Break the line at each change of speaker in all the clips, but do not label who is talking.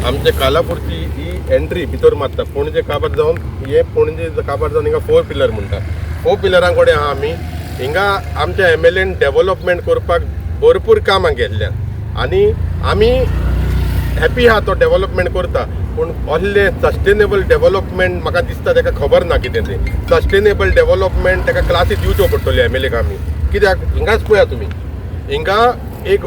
आमचे कालापूरची ही एंट्री भितर मारता पणजे काबार जावन, हे पणजे काबार जावन हिंगा फोर पिलर म्हणटा. फोर पिलरां कडेन आहा आमी. हिंगा आमच्या एमएलएन डेवलपमेंट करपाक भरपूर कामां केल्ल्यान आनी आमी हॅपी आहा तो डेवलपमेंट करता. पूण असलें सस्टेनेबल डेवलपमेंट म्हाका दिसता ताका खबर ना कितें तें सस्टेनेबल डेवलपमेंट. ताका क्लासी दिवच्यो पडटल्यो एमएलएक आमी. कित्याक हिंगाच पळया तुमी, हिंगा एक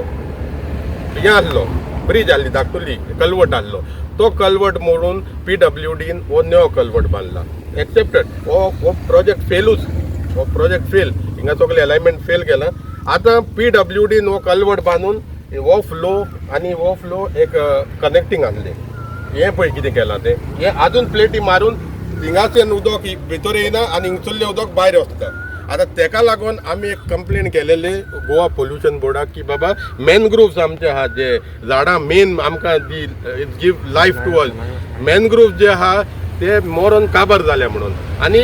हें आहलो, ब्रीज आहली धाकटुली, कलवट आहलो. तो कलवट मोडून पीडब्ल्यूडीन हो नवो कलवट बांदला. एक्सेप्टेड, हो हो प्रोजेक्ट फेलूच, हो प्रोजेक्ट फेल. हिंगा सगळे अलायनमेंट फेल केला. आतां पीडब्ल्यूडीन हो कलवट बांदून हो फ्लो आनी हो फ्लो एक कनेक्टींग आहलें. हें पळय कितें केलां तें. हें आजून प्लेटी मारून हिंगाच्यान उदक भितर येयना आनी हिंगसरलें उदक भायर वचता. आतां तेका लागून आमी एक कंप्लेन केलेली गोवा पोल्युशन बोर्डाक की बाबा, मॅनग्रोव्स आमचे आहा, जे झाडां मेन आमकां दी give life to us, mangrove जे आहा ते मरोन काबार जाल्या म्हणून. आनी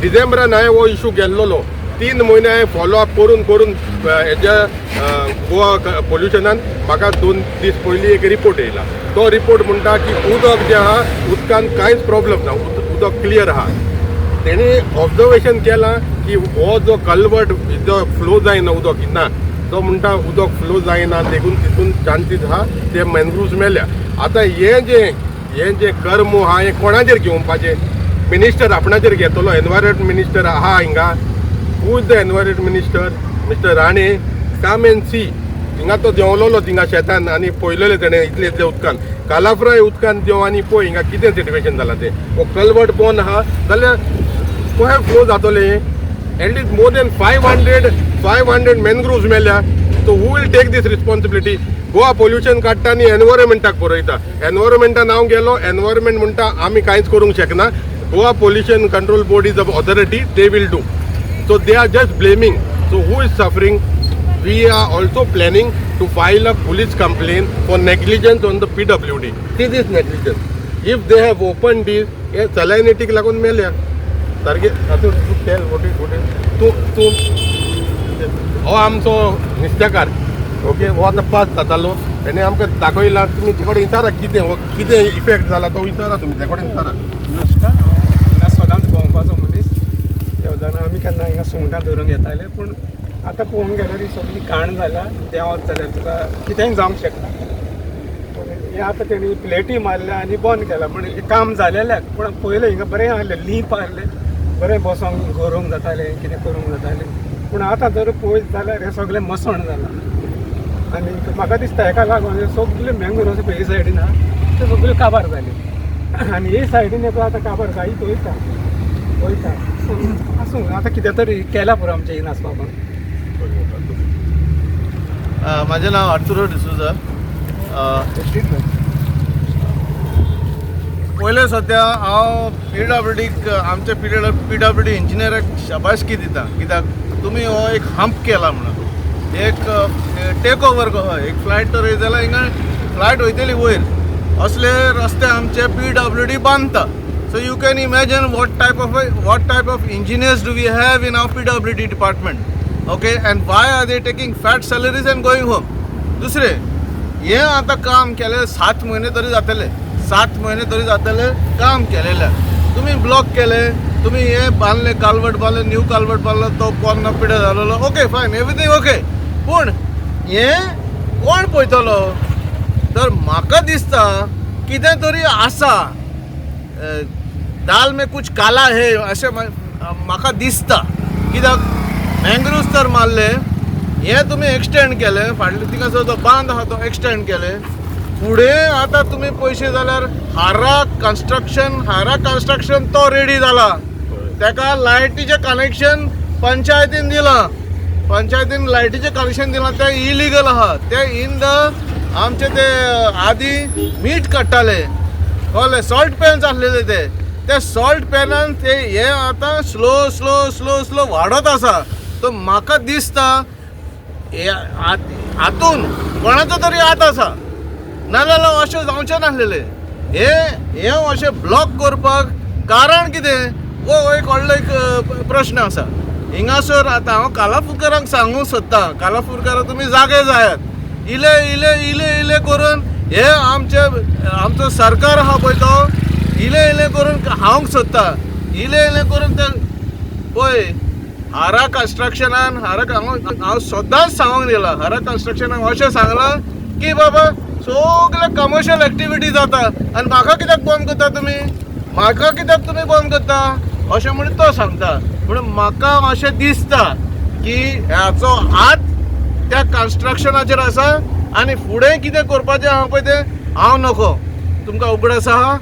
डिसेंबरान हांवें हो इशू गेल्लोलो. 3 म्हयने हांवें फॉलो अप करून करून हेज्या गोवा पोल्युशनान म्हाका 2 दीस पयलीं एक रिपोर्ट येयला. तो रिपोर्ट म्हणटा की उदक जें आहा, उदकान कांयच प्रॉब्लम ना, उदक क्लियर आहा. तेणी ऑब्जर्वेशन केलां की हो जो कलवट जो फ्लो जायना उदक ना, तो म्हणटा उदक फ्लो जायना देखून तितून चान्सीस आहा ते मॅनग्रुव्स मेल्या. आतां हें जें कर्म आहा, हें कोणाचेर घेवपाचें? मिनिस्टर आपणाचेर घेतलो? एनवायरमेंट मिनिस्टर आहा हिंगा. Who is the environment minister? Mister Rane, come and see. हिंगा तो देंवलोलो थिंगा शेतान आनी पळयलेलें तेणें इतले इतले उदकान, कालाफ्राय उदकान देंव आनी पळय हिंगा कितें सिट्युएशन जालां तें. हो कलवट बंद आहा जाल्यार कशें फ्लो जातलें? At least more than 500 mangroves मेल्या. So who will take this responsibility? Goa pollution काडटा आनी एनवायरमेंटाक बरयता. एनवायरमेंटा नांव गेलो, एनवायरमेंट म्हणटा आमी कांयच करूंक शकना. Goa Pollution Control Board is a authority, they will do. So they are just blaming. So who is suffering? We are also planning to file a police complaint for negligence on the PWD. This is negligence. If they have opened this, हे सलायनिटीक लागून मेल्या सारके. आतां तूं tell what is तूं तूं हो आमचो नुस्तेकार. ओके, हो आतां पास जातालो, तेणे आमकां दाखयला. तुमी ते कडेन विचारा कितें हो कितें इफेक्ट जाला तो विचारा तुमी ते कडेन विचारा.
नमस्कार. हांगा सदांच भोंवपाचो मनीस देवदाना. आमी केन्ना हिंगा सुंगटां धरून येताले, पूण आतां पळोवंक गेल्यार ही सगळी घाण जाल्या. देंवत जाल्यार तुका कितेंय जावंक शकता. पूण हें आतां तेणी प्लेटी मारल्या आनी बंद केलां, पूण हें काम जालेलें. पूण पयलें हिंगा बरें आहलें, लीप आहलें, बरें बसोंक गरोवंक जातालें, कितें करूंक जातालें. पूण आतां जर पळयत जाल्यार हें सगळें मसण जालां आनी म्हाका दिसता हेका लागून हे सगळे मँग्रोव्स पळय हे सायडीन आहा ते सगळे काबार जाले आनी हे सायडीन पळय आतां काबार जायत वयता वयता. आसूं, आतां कितें तरी केल्या पुरो आमच्या इनास बाबान.
म्हाजें नांव आर्तुरो डिसोजा. पयलें सद्या हांव पीडब्ल्यूडीक, आमच्या पीडब्ल्यूडी इंजिनियराक शाबासकी दिता, कित्याक तुमी हो एक हंप केला म्हणून, एक टेक ओवर कसो एक फ्लायट तर येयत जाल्यार हिंगा फ्लायट वयतली वयर. असले रस्ते आमचे पीडब्ल्यूडी बांदता. So you can imagine what type of engineers do we have in our PWD department, okay, and why are they taking fat salaries and going home? दुसरें, हें आतां काम केलें, 7 म्हयने तरी जातले, 7 म्हयने तरी जातले काम केलेलें. तुमी ब्लॉक केले, तुमी हे बांदले, कालवट बांदले, न्यू कालवट बांदलो, तो पोन्नो पिड्यार जालोलो. Okay, fine, everything okay, पूण हें कोण पळयतलो? तर म्हाका दिसता कितें तरी आसा, दाल में कुछ काला है अशें म्हाका दिसता. कित्याक मँग्रुव्स तर मारले, हें तुमी एक्सटेंड केलें, फाटले थिंगासर जो बांद आहा तो एक्सटेंड केले. फुडें आतां तुमी पयशे जाल्यार हारा कन्स्ट्रक्शन, हारा कन्स्ट्रक्शन तो रेडी जाला. तेका लायटीचें कनेक्शन पंचायतीन दिलां, पंचायतीन लायटीचें कनेक्शन दिलां. तें इलिगल आहा तें. इन the आमचे ते आदी मीठ काडटाले, कळ्ळें? सॉल्ट पॅन्स आसलेले ते. ते सॉल्ट पॅनान ते हे आतां स्लो स्लो स्लो स्लो वाडत आसा. तो म्हाका दिसता हे हातून कोणाचो तरी हात आसा, नाजाल्यार अशें जावचें नासलेलें. हे हे अशें ब्लॉक करपाक कारण कितें, हो एक व्हडलो एक प्रश्न आसा हिंगासर. आतां हांव कालाफुरकारांक सांगूंक सोदतां, कालाफुरकारां, तुमी जागे जायात. इले इले इले इले करून हे आमचे आमचे आमचो सरकार आहा पळय तो इलें इलें करून खावंक सोदता, इलें इलें करून ते पळय हारा कन्स्ट्रक्शनान हारा हांव सदांच सांगूंक दिला, हारा कन्स्ट्रक्शनान अशें सांगलां की बाबा सगळे कमर्शियल एक्टिविटी जाता आनी म्हाका कित्याक बंद करता तुमी, म्हाका कित्याक तुमी बंद करता अशें म्हणून तो सांगता. पूण म्हाका अशें दिसता की ह्याचो हात त्या कन्स्ट्रक्शनाचेर आसा आनी फुडें कितें करपाचें आहा पळय तें हांव नको. तुमकां उगडास आहा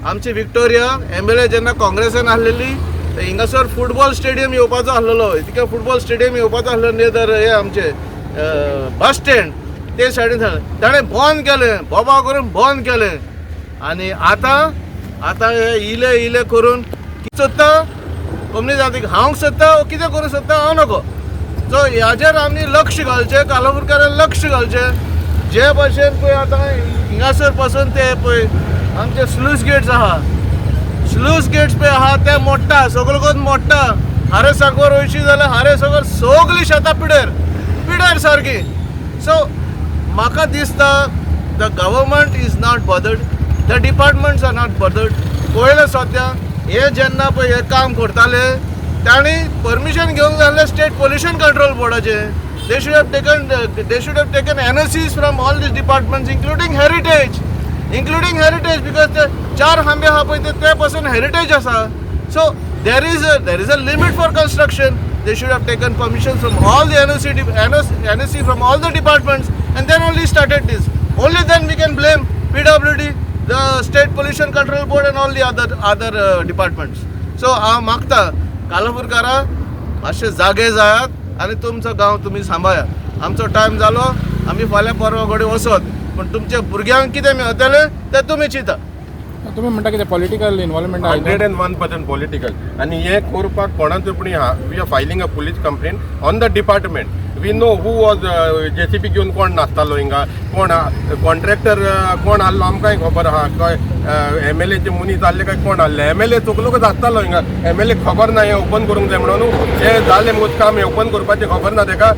आमची विक्टोरिया एमएलए जेन्ना काँग्रेसान आहलेली ते हिंगासर फुटबॉल स्टेडियम येवपाचो आहलेलो, तिका फुटबॉल स्टेडियम येवपाचो आहलो नियर हे आमचे बस स्टँड ते सायडीन सांगलें, ताणें बंद केलें, बोबा करून बंद केलें. आनी आतां आतां हे इले इले करून कितें सोदता कंपनी जाती खावंक सोदता वो कितें करूंक सोदता हांव नको. सो ह्याचेर आमी लक्ष घालचें, कालापूरकारान लक्ष घालचें. जे भशेन पळय आतां हिंगासर पासून ते पळय आमचे स्लूस गेट्स आहा, स्लूस गेट्स पळय आहा ते मोडटा, सगळो करून मोडटा. हारे साकोर वयशी जाल्यार हारे साकोर सगळीं शेतां पिडेर पिडेर सारकी. सो म्हाका दिसता the government is not bothered, the departments are not bothered. पळयलें सद्या हे जेन्ना पळय हे काम करताले तांणी परमिशन घेवंक जाय आसलें स्टेट पोल्युशन कंट्रोल बोर्डाचें. They should have taken NOCs from all these departments, including heritage, including heritage, because ते चार खांबे आहा पळय ते पासून हेरिटेज आसा. So there is a limit for construction. They should have taken permission from all the NOC from all the departments and then only started this. Only then we can blame PWD, the State Pollution Control Board and all the other departments. So हांव मागता कालापूरकारा मातशे जागे जायात आनी तुमचो गांव तुमी सांबाळात. आमचो टायम जालो, आमी फाल्यां परवां कडेन वचत, पूण तुमच्या भुरग्यांक कितें मेळटलें तें तुमी चिंता.
तुम्ही म्हणटा कितें पॉलिटिकल इन्वॉल्वमेंट आहे?
101% पॉलिटिकल. आनी हे करपाक कोणाचो पूण we are filing a police complaint on the department. We know who was JCB घेवन कोण नाचतालो हिंगा, कोण कॉन्ट्रॅक्टर कोण आहलो आमकांय खबर आहा. काय एमएलएचे मनीस आहले काय कोण आहले, एमएलए चोकलोकच आसतालो हिंगा. एमएलए खबर ना हें ओपन करूंक जाय म्हणून, हें जालें मुगो काम हें ओपन करपाचें खबर ना तेका.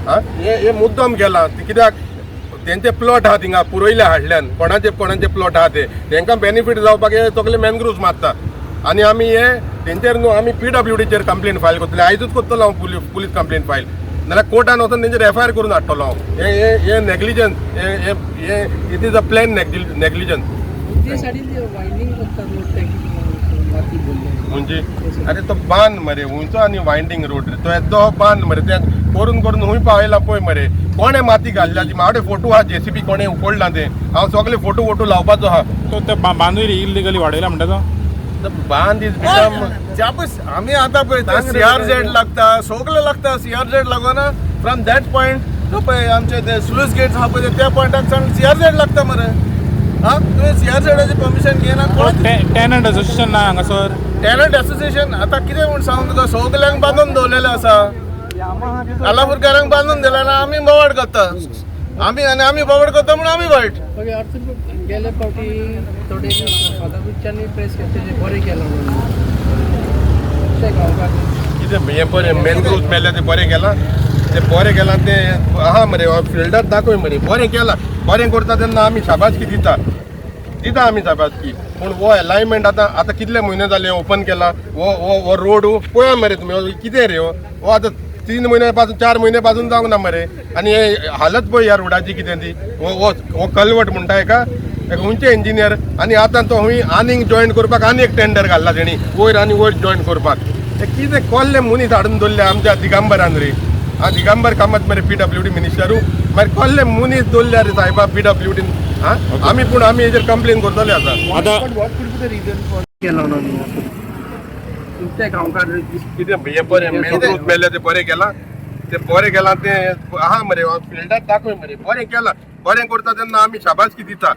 आं, हें मुद्दम केलां कित्याक तेंचे प्लॉट आहा थिंगा पुरयले हाडल्यान, कोणाचे कोणाचे प्लॉट आहा ते तेंकां बेनिफीट जावपाक हे सगळे मॅनग्रुव्स मारता. आनी आमी हे तेंचेर न्हू आमी पीडब्ल्यूडीचेर कंप्लेन फायल करतले. आयजूच करतलो हांव पुलीस कंप्लेन फायल, नाल्यार कोर्टान वचून तेंचेर एफआयआर करून हाडटलो हांव. हे हे हे नेग्लिजन्स, हे हे हे it is a plain negligence.
ते सायडीन ते वायंडींग करता रोड, ते माती भरली.
म्हणजे अरे तो बांद मरे हुंयचो आनी वायंडींग रोड रे तो, येदो बांद मरे ते करून करून हुंय पावयला पळय मरे. कोणें माती घाल्ल्या ती म्हाजे फोटो आहा, जेसीबी कोणें उखडला ते हांव सगळे फोटो वोटो लावपाचो आहा.
तो ते बांदूय इलिगली वाडयला म्हणटा तो.
बांद is become
ज्यापस आमी आतां पळय सीआरझेड लागता, सगळें लागता. सीआरझेड लागून फ्रॉम that point तो पळय आमचे ते स्लूस गेट्स आहा पळय त्या पॉयंटाक सावन सीआरझेड लागता मरे. हा तुवें सीआरझेडाची परमिशन घेयना कोण?
टेनंट असोसिएशन ना हांगासर?
टेनंट असोसिएशन आतां कितें म्हूण सांगू तुका, सगल्यांक बांदून दवरलेलें आसा, कालापूरकारांक बांदून दिलें ना. आमी बोवाळ करता आमी, आनी आमी बोवाळ करता म्हणून आमी वायट.
मागीर अर्थ गेले फावटी थोडे फादरच्या प्रेस केले, बरें केलां म्हणून अशें गांवकार.
कितें हें बरें मॅनग्रुव्स मेल्ले ते बरें केलां, ते बरें केलां ते आहा मरे फिल्डार दाखय मरे बरें केलां. बरें करता तेन्ना आमी शाबासकी दिता, दिता आमी शाबासकी. पूण हो एलायनमेंट आतां आतां कितले म्हयने जाले ओपन केला हो हो हो रोड पळया मरे तुमी, हो कितें रे हो हो आतां 3 म्हयने पासून 4 म्हयने पासून जावंक ना मरे. आनी हे हालत पळय ह्या रोडाची कितें ती. हो हो हो कलवट म्हणटा हेका, हेका खंयचे इंजिनियर. आनी आतां तो खंय आनीक जॉयन करपाक आनी एक टेंडर घाल्ला तेणी वयर आनी वयर जॉयन करपाक. ते कितें कोल्ले मनीस हाडून दवरले आमच्या दिगंबरान रे. आं, दिगंबर कामत मरे पीडब्ल्यूडी मिनिस्टरू, मागीर कोल्ले मनीस दवरल्या रे सायबा पीडब्ल्यूडीन. आं, आमी पूण आमी हेजेर कंप्लेन करतले आतां.
आतां
केलां म्हणून ते गांवकार.
कितें हें बरें मॅनग्रुव्स मेल्ले ते बरें केलां, ते बरें केलां ते आहा मरे फिल्डार दाखय मरे बरें केलां. बरें करता तेन्ना आमी शाबासकी दिता,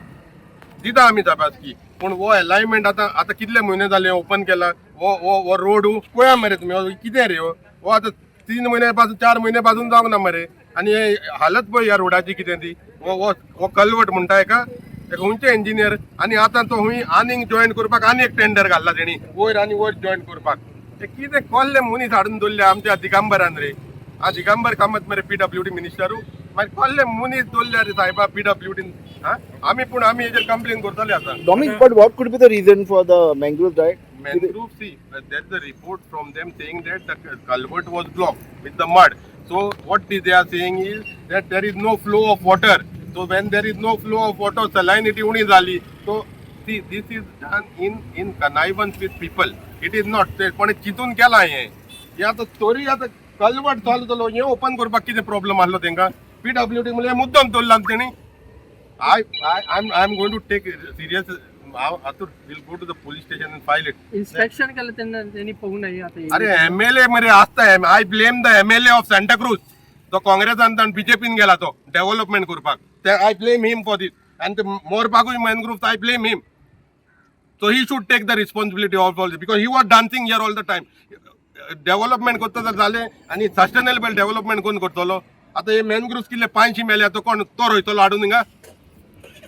दिता आमी शाबासकी. पूण हो एलायनमेंट आतां आतां कितले म्हयने जाले ओपन केला हो हो हो रोड पळया मरे तुमी, हो कितें रे हो हो आतां 3 म्हयने पासून 4 म्हयने पासून जावंक ना मरे. आनी हे हालत पळय ह्या रोडाची कितें ती. हो हो हो कलवट म्हणटा हेका, हेका खंयचे इंजिनियर. आनी आतां तो खंय आनीक जॉयन करपाक आनी एक टेंडर घाल्ला तेणी वयर आनी वयर जॉयन करपाक. ते कितें कोल्ले मनीस हाडून दवरले आमच्या दिगंबरान रे. आं, दिगंबर कामत मरे पीडब्ल्यूडी मिनिस्टरू, मागीर कोल्ले मनीस दवरल्या रे सायबा पीडब्ल्यूडीन. आमी पूण आमी हेजेर कंप्लेन करतले आतां.
Dominic, but what could be the reason for the mangrove diet?
Mangrove, see, there's a report from them saying that the culvert was blocked with the mud. So what they are saying is that there is no flow of water. So when there is no flow of water, salinity उणी झाली. So see, this is done in connivance with people. It is not ते कोणी चिंतून केलां हें. हे आतां तरी आतां कल्वर्ट चालू जालो, हें ओपन करपाक कितें प्रॉब्लम आसलो तेंकां? पीडब्ल्यूडी म्हणल्यार मुद्दम दवरला तेणी. I am going to take serious. हांव आतां will go to the police station and file it.
Inspection केलें तेन्ना तेणी पळोवंक ना आतां.
अरे एमएलए मरे आसता. I blame the MLA of Santa Cruz. तो काँग्रेसान आनी बीजेपीन गेला तो डेव्हलपमेंट करपाक. ते I blame him for this. आनी ते मोरपाकूय mangrove, I blame him. So he should take the responsibility of all, because he was dancing here all the time. Development करता जाल्यार जालें, आनी सस्टेनेबल डेव्हलपमेंट कोण करतलो? आतां हे मॅनग्रूव्स कितले 500 मेल्या, तो कोण तो रोयतलो हाडून हिंगा?